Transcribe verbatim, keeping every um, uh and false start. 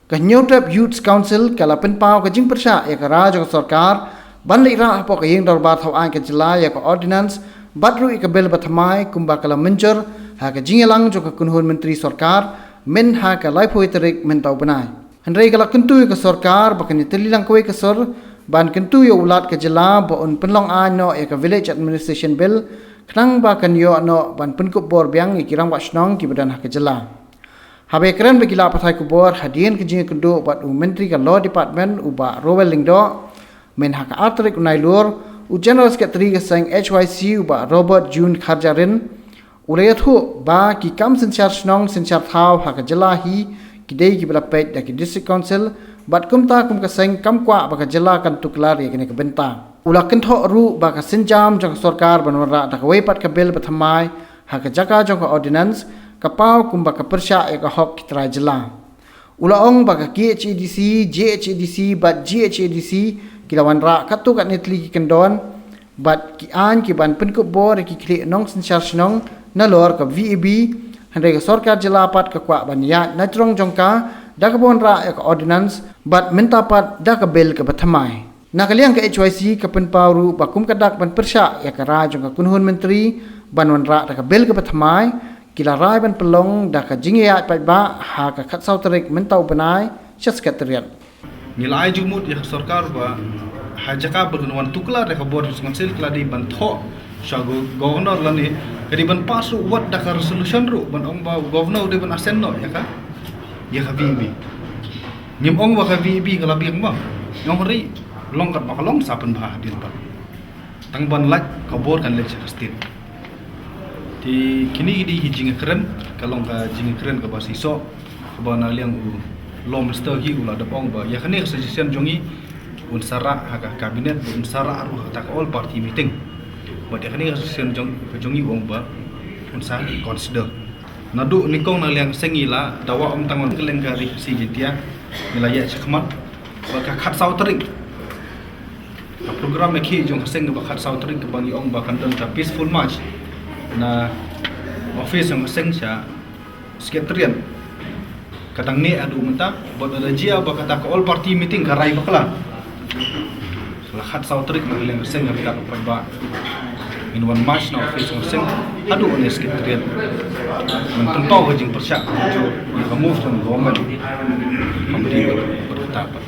Ka Hynñiewtrep Youth Council ka la pynpaw ka jingpyrshah ïa ka rai jong ka sorkar ban leit rah hapoh ka ïing dorbar thaw aiñ ka jylla ïa ka ordinance bad ruh ïa ka bill ba thymmai kumba ka la mynjur ha ka jingïalang jong ka kynhun myntri sorkar mynha ka laiphew tarik mynta u bnai. Hynrei ka la kyntu ïa ka sorkar ba kan ïatylli lang kawei ka sur ban kyntu ïa u Lat ka jylla ba un pynlong aiñ noh ïa ka Village Administration Bill khnang ba kan ïoh noh ban pynkup bor biang ïa ki rangbah shnong kiba don ha ka jylla. Haba ïakren bad ki lad pathai khubor hadien ka jingïakynduh bad u Myntri ka Law Department u Bah Rowell Lyngdoh mynha ka ar tarik u Nailur, u General Secretary ka seng H Y C u Bah Robert June Kharjahrin u la ïathuh ba ki kam synshar shnong synshar thaw ha ka jylla hi ki dei kiba la peit da ki District Council bad kumta kum ka seng kam kwah ba ka jylla kan tuklar ïa kane ka bynta. U la kynthoh ruh ba ka sienjam jong ka sorkar ban wanrah da kawei pat ka bill ba thymmai ha ka jaka jong ka ordinance ka paw kumba ka pyrshah ïa ka hok ki trai jylla. U la ong ba ka K H A D C, J H A D C bad G H A D C ki la wanrah katto katne tylli ki kyndon bad ki aiñ ki ban pynkup bor ïa ki khlieh nongsynshar shnong nalor ka V A B, hynrei ka sorkar jylla pat ka kwah ban ïaid na jrong jong ka da kaba wanrah ïa ka ordinance bad mynta pat da ka bill kaba thymmai. Na ka liang ka H Y C ka pynpaw ruh ba kum ka dak ban pyrshah ïa ka rai jong ka kynhun myntri ban wanrah da ka bill kaba thymmai, ki la rai ban pynlong da ka jingïaid paidbah ha ka khatsaw tarik mynta u bnai sha Secretariat. Ngi la ai jingmut ïa ka sorkar ba ha jaka ba kan wan tuklar ïa ka Board of Council ka la dei ban thoh sha go-, Governor lane ka dei ban pass ruh wat da ka resolution ruh ban ong ba u Governor u dei ban assent noh ïa ka, ïa ka V A B. Ngim ong ba ka V A B ka la biang ba. Ngi ong ri long kat ba ka long sa pynbha hadien ba. Tang ban lait ka bor kan leit sha ka state. Te kine ki dei ki jingkren, ka long ka jingkren kaba shisha, kaba na liang u Law Minister hi u la dep ong ba ïa kane ka suggestion jong ngi un sa rah ha ka cabinet, un sa rah ruh ha kata ka all party meeting. Bad ïa kane ka suggestion jong, jong ngi u ong ba un sa consider. Naduh nyngkong na liang seng ngi la dawa ym tang wan kylleng ka Ri Khasi Jaiñtia, ngi la ïaid shakhmat ba ka khatsaw tarik ka program ïakhih jong ka seng kaba khatsaw tarik kaba ngi ong ba kan don ka peaceful march na office jong ka seng sha Secretariat. Ka dang neh haduh mynta bad lada jia ba kata ka all party meeting ka rai bakla, la khatsaw tarik na liang ka seng ka bynta ka paidbah ngin wan march na office jong ka seng haduh na Secretariat ban pynpaw ka jingpyrshah ka jong ka move jong government. Ka bynta bad kata pat.